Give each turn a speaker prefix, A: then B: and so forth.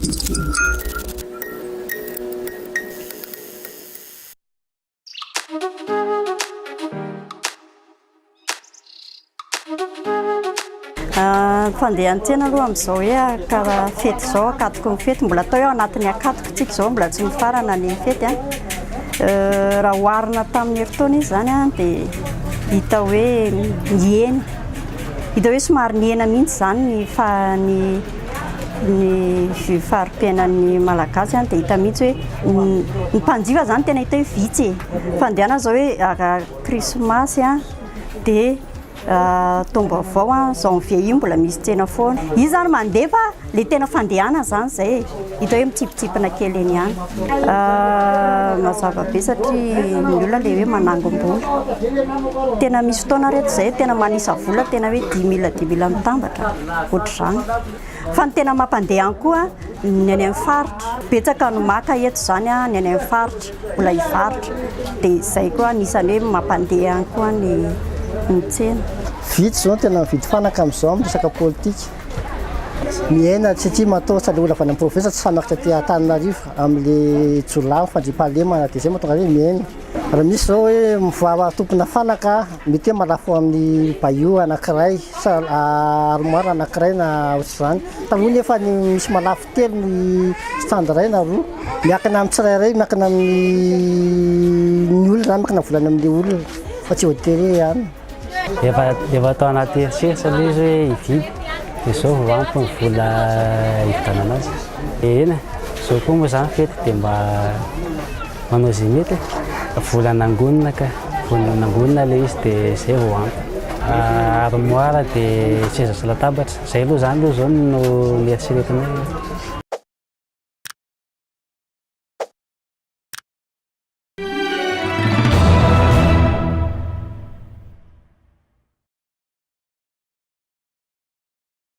A: Fandehan'ny tsena aloha amin'izao hoe karaha fety izao, ankatoky ny fety, mbola atao hoe ao anatin'ny ankatoky tsika izao, mbola tsy mifarana ny fety. Raha oharina tamin'ny herintaona izy izany dia hita hoe nihena, hita hoe somary nihena mihitsy izany ny fa- ny ny fari-piainan'ny Malagasy dia hita mihitsy hoe ny mpanjifa izany tena hita hoe vitsy e. Fandehanana izao hoe krismasy dia taom-baovao an, janvier io mbola misy tsena foana. Io izany mandeha fa ilay tena fandehanana izany izay e, hita hoe mitsipitsipina kely eny ihany. Mazava be satria ny olona ilay hoe manangom-bola. Tena misy fotoana ry reto izay tena manisa vola tena hoe dix mille dix mille mitambatra, ohatr'izany. Fa ny tena mampandeha ihany koa ny any amin'ny faritra. Betsaka no maka eto izany ny any amin'ny faritra, mbola hivarotra. Dia izay koa anisan'ny hoe mampandeha ihany koa ny ny tsena.
B: Vitsy izao no tena mividy fanaka amin'izao amin'ny resaka politika. Mihena satria matahotra ilay olona avy any amin'ny province tsy sahy miakatra aty Antananarivo amin'ilay jiolahy ny fandriampahalemana dia izay mahatonga hoe mihena. Raha misy izao hoe mivoaha tompona fanaka mety hoe mahalafo amin'ny bahut anankiray sa armoire anankiray na ohatr'izany. Taloha nefa ny misy mahalafo telo ny stand iray na roa. Miankina amin'ny tsirairay, miankina amin'ny ny olona zany, miankina volana amin'ilay olona fa tsy voatery hoe ihany.
C: Efa efa atao anaty eritreritra ilay izy hoe hividy dia izao vao ampy ny vola hividianana azy. Eny e, izao koa moa izany fety dia mba manao izay mety e. Vola nangonina ka, vola nangonina ilay izy dia izay vao ampy. Armoire dia seza sy latabatra, izay aloha izany aloha izao no noeritreretinay.